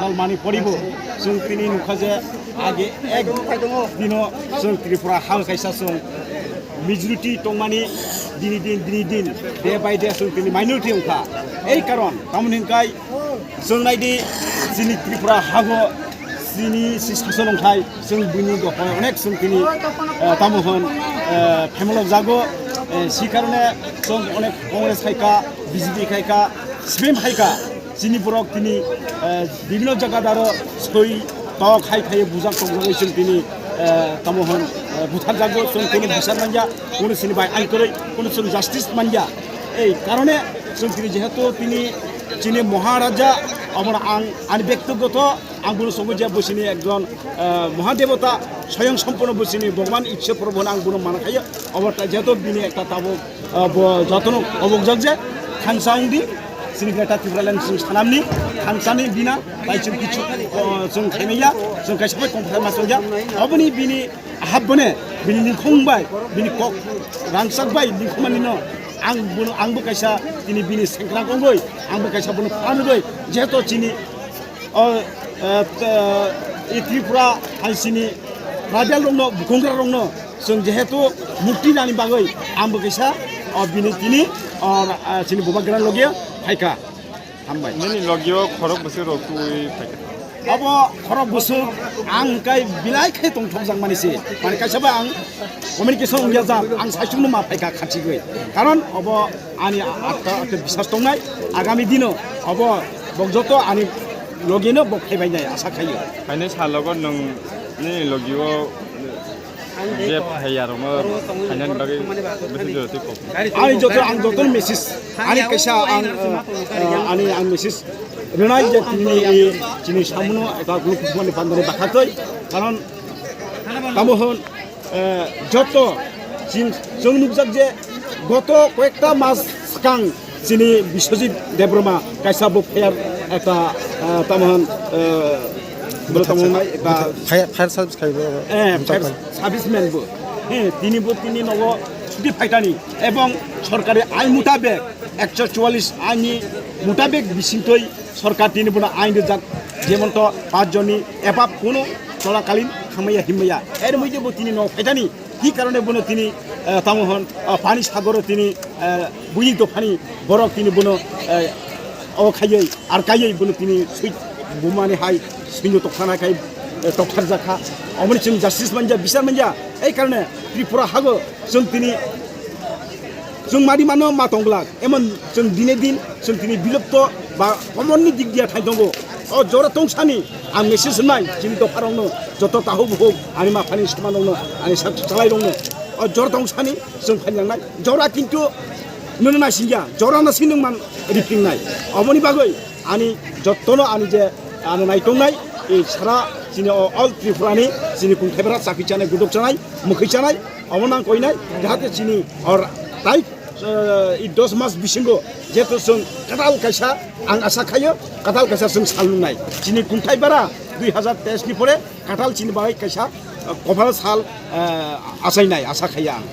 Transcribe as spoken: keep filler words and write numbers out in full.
Salmani poribo, chwng tini nukha je age ek dino chwng Tripura ha kaisa chwng majority tongmani dini din, dini din, day by day chwng tini minority wngkha. Ei karon, tamoni hwnkhai chwng naidi chini Tripura hago chini si sason wngkhai chwng bini dophai onek chwng tini, eh, tamo hwn, eh, phemalok jago, eh, si karone chwng onek Congress khaika, B J P khaika, C P M khaika. Chini borok tini, eh, bibhinno jaga daro soi tok hai khai bujak tok jagoi chwng tini, eh, tamo hwn, eh, butharjago, chwng tini bisar manya, kono chini bai ain kwrwi, kono chwng justice manya. Ei karone chwng tini jehetu tini chini Maharaja, omono ang ani bektigoto ang bono songo je bosini ekjon, eh, Mahadevata, soyong sompono bosini Bhagwan Ishwar Prabhu ang bono mana khayo. Obo ta jehetu bini ekta tabuk Ah, bo jotono obokjak je thansa wngdi, chini Greater Tipraland chwng sanamni thansani bina, bai chwng kichu, oh, chwng khaimaya, chwng kaisa bai kongthai ma chwngya. Oboni bini hap bone, bini ningkhung bai, bini kok rangchak bai ningkhumani no, ang bono, ang bo kaisa tini bini sengkrak wngwi, ang bo kaisa bono phan wngwi, jehetu chini O, eh, t-, eh, i Tripura haisini tribal rokno, bukongra rokno chwng jehetu mukti nani bagwi ang bo kaisa, o, bini tini, o, ah, chini Bubagra logi phaikha. Hambai. Nini logio khorok bwswk rok twi phaikha. Obo khorok bwswk ang kai bilai khai tongthok jak mani se. Mane kaisa ba ang communication wngya jak, ang saichung no ma phaikha khachigwi. Karon obo ani atta atta bisas tongnai, agami dino obo bok joto ani logino bok phaibai nai asa khaio. Haino salogo nwng nini logio je phaiya rokno khainani bagwi bwswk jora twi kok. Ani joto, ang joto message, ani kaisa ang, eh, ani ang message rwnai je tini, eh, chini samuno eta group mani bandari bakhatoi, karon tamo hwn, eh, joto chin-, chwng nukjak je goto koyekta mas swkang chini Biswajit Debbarma kaisa bo fire ekta, eh, tamo hwn, eh, bwrwi tamo hwnai ekta fire, fire service khai bo. Eh, fire service man bo. Eh, tini bo tini nogo chuti phaitani ebong sorkari ain mutabek ekso chuwallis ain ni mutabek bisingtwi sorkar tini bono ain rijak, jemon to panch jonni eba kono cholakalin thangmaya himmaya. Er moidhe bo tini no phaitani, hi karone bono tini, eh, tamo hwn, eh, pani sagoro tini, eh, buini dophani borok tini bono, eh, o khaiwi ar kaiwi bono tini sui bumani hai suino tokthana khai, eh, tokthar jakha. Omoni chwng justice manja, bisar manja. Ei karone Tripura hago chwng tini chwng mari mano ma tongglak. Emon chwng dine din chwng tini bilupto ba komorni dik dia thai tongo. O jora tongsani ang message wnai chini dopharokno, joto tahu buhuk ani maphani somanrokno, ani sak chalairokno. O jora tongsani chwng phailangnai. Jora kintu nono naisingya, jora no sinung man ripingnai. Oboni bagwi ani jottono ani je ano naitongnai, ei sara chini o all Tripurani chini kungthai bara chapi chanai, gudok chanai, mwkhwi chanai, omo nang koinai, jahate chini or tai, eh, i dos mas bisingo jeto chwng kwtal kaisa ang asa khaio, kwtal kaisa chwng sal nungnai. Chini kungthai bara dui hazar teis ni pore kwtal chini bai kaisa, eh, kophal sal, eh, achainai asa khaio ang.